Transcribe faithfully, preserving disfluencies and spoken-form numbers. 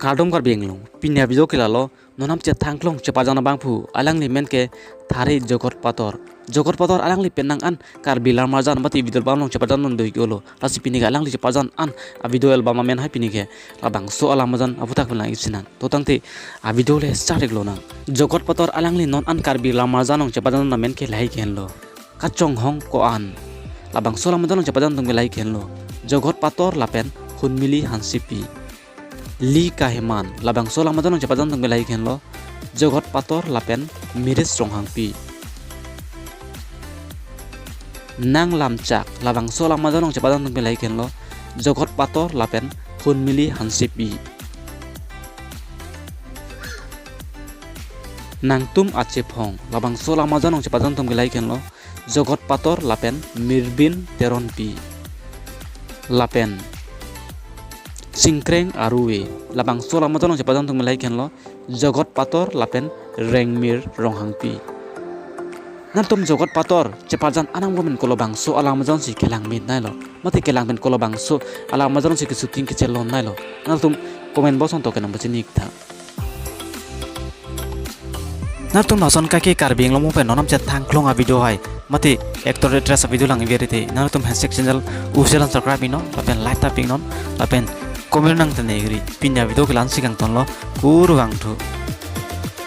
Kardom Karbi Anglong, pini a-video ke lalo, non amchethang klong chepajan abangphu, alangli men ke Thari Jogot Pator. Jogot Pator alangli pen nang an Karbi Lammarjan mati video album along chepajan non doi olo. Lasi pini ke alangli chepajan an a-video album amen hai pini ke labangso alammarjan aphuthak pen lang-ik sinang. To tangte a-video le start ik lonang. Jogot Pator alangli non an Karbi Lammarjan along chepajan amen ke lahai ke henlo. Kachonghong Ko-an. Labangso alammarjan along chepajan atum ke lahai ke henlo. Jogot Pator lapen Hunmili Hansepi. Li Kaheman. Labangso alammarjan along chepajan atum ke lahai ke henlo. Jogot Pator lapen Miris Ronghangpi. Nang Lamchak. Labangso alammarjan along chepajan atum ke lahai ke henlo. Jogot Pator lapen Hunmili Hansepi. Nangtum Achephong. Labangso alammarjan along chepajan atum ke lahai ke henlo. Jogot Pator lapen Mirbin Teronpi. Lapen Singkreng Aruve. Labangso alammarjan along chepajan atum ke lahai ke henlo. Jogot Pator lapen Rengmir Ronghangpi. Nangtum Jogot Pator chepajan anang bomen kolobangso alammarjan si kelang mit nailo. Mati kelang pen kolobangso alammarjan si ke-shooting kechelon nailo. Nangtum comment box along to kenang pachini ik tha. Nangtum lason kake Karbi Anglong pen non amchethang klong a-video hai mati actor actress a-video lang-ik ri te, nangtum handshake channel uselan subscribe ik non, lapen like tap ik non, lapen comment nang tene ik ri. Pini a-video ke la-an si kangtonlo, kurvangthu.